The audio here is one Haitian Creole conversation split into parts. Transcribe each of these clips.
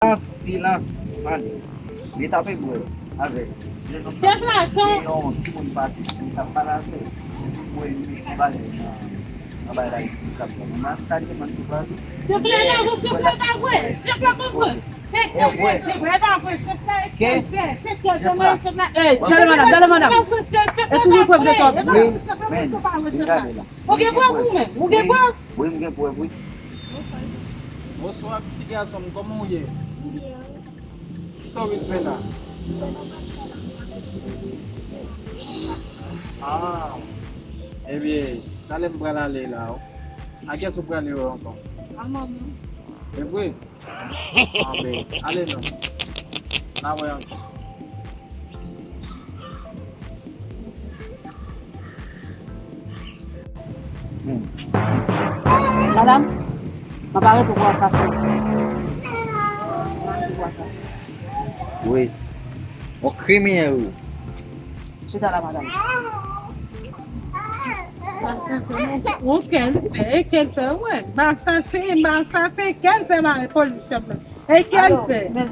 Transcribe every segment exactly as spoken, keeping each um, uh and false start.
Silans, silans, tande. Li t ap egre avèk. Chèf la, se yon timoun pati, li t ap pale avè l. Li voye li met yon bagay nan, nan bagay la, li t ap fè yon maskad, li t ap fè. Chèf la, pa vre, chèf la, pa vre. Chèf la, pa vre. Se kèl, chèf la, pa vre. Chèf la, se kèl, se kèl, chèf la. Ey, tande madanm, tande madanm. Èske ou gen prèv de sa w ap di? Wi, men, gade la. Ou gen prèv ou menm? Ou gen prèv? Wi, m gen prèv, wi. Bonswa, ti gason m, kòman w ye? Sa w vin fè la? Ah, ebyen, talè m pral ale la, wi. A kiyès ou prale yo ankò? A manman. E vre? Anben, ale non. N a wè ankò. Madanm, m ap arete w pou asasen. Wi. Yon kriminèl, wi. Chita la, madanm. Sa, sa, sa, yon kè l fè, e kè l fè, wè. Ba sa se, ba sa se kè l fè mare polis yo. E kè l fè. Men,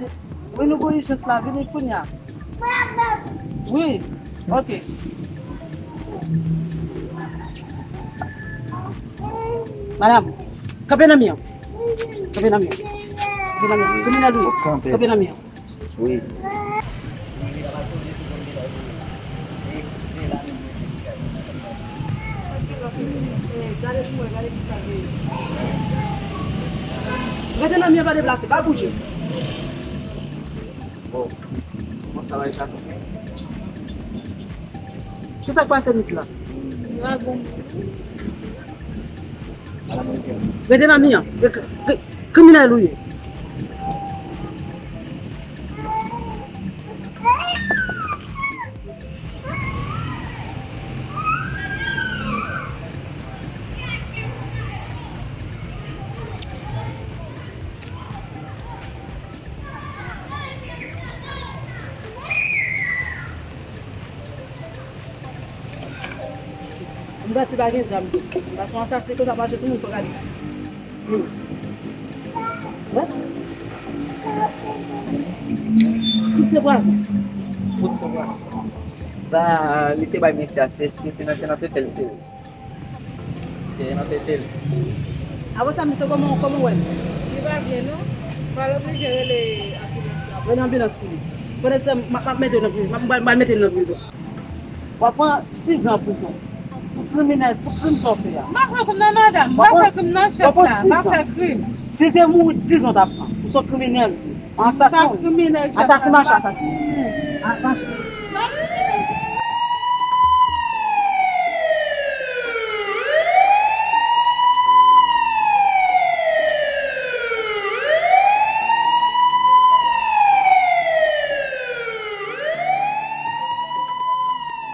wi, nou gen ijans la, vini kounye a. Wi, ok. Madanm, kanpe nan mi an. Kanpe nan mi an. Kanpe nan mi an. Kriminèl, wi. Kanpe nan mi an. Wi. Rete nan mi an, pa deplase, pa bouje. Bon, bon, sa va, sa. Kisa k pase, mis la? Rete nan mi an. Kri-, kri-, kriminèl ou ye. M santi pa gen zam. M pa se yon asasen, kote ap mache sou moun fò gade. Hmm. Wè? Tout se pwazon. Tout se pwazon. Sa, li te bay mesye a, se, se, se nan, se nan tete l, se. Te nan tete l. Apre sa, misye, kòman, kòman w wè l? Li pa byen, non. Pral oblije rele anbilans la. Rele anbilans pou li. Pandan se tan, m ap, m ap mete w nan prizon. M ap, m ap mete l nan prizon. W ap pran sizan prizon. Pou kriminèl, pou krim sa w fè a. M pa fè krim nan madanm, m pa fè krim nan chèf la, m pa fè krim. Si te mouri, dizon w t ap pran. Ou se yon kriminèl. Ansasen. Ansasen, mache, ansasen.